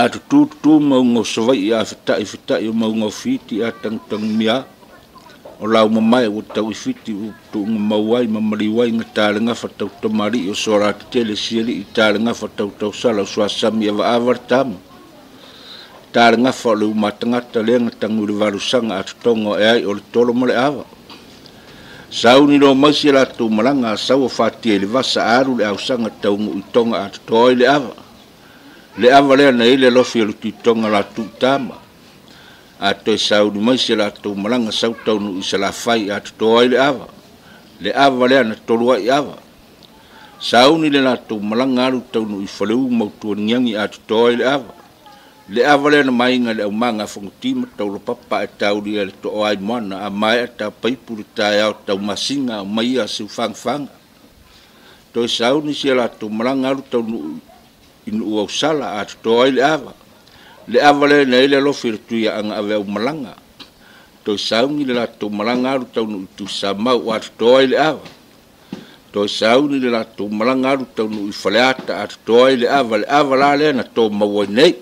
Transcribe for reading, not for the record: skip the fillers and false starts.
A tutū tutū mauga o Savaii, a feta'i feta'i o mauga o Fiti, a tagutagumia o laumamae ua tau i Fiti ua tuugamau ai ma maliu ai gata le gafa tautamalii o Soalatetele sialii ta le gafa tautausala o Suasami avaava le tama. Ta le gafa o le umatagata lea na tagu i le valusaga a totoga o eai o le tolo ma le ava. Sauni loa mai si a latou malaga a sau o fatia i le vasa alu le ausaga taunuu i Toga a totoa ai le ava. Le ava lea na i ai le alofi o le Tuitoga latou tama. A toe sauni mai si a latou malaga sau taunuu i Salafai a totoa ai le ava. Le ava lea na tolu ai ava. Sauni le latou malaga alu taunuu i Faleu ma Utuaniani a totoa ai le ava. Le ava lea na maiga i le aumaga a Fonoti ma Taulapapa ae taulia e le toa ai moana a maea tapaipu le taeao taumasina aumai ia siufagafaga. Toe sauni si a latou malaga alu taunuu i Nuuausala a totoa ai le ava. Le ava lea na i ai le alofi o le Tuiaana ave aumalaga. Toe sauni le latou malaga alu taunuu i Tuisamau a totoa ai le ava. Toe sauni le latou malaga alu taunuu i Faleata a totoa ai le ava. Le ava la lea na tō mau ai nei.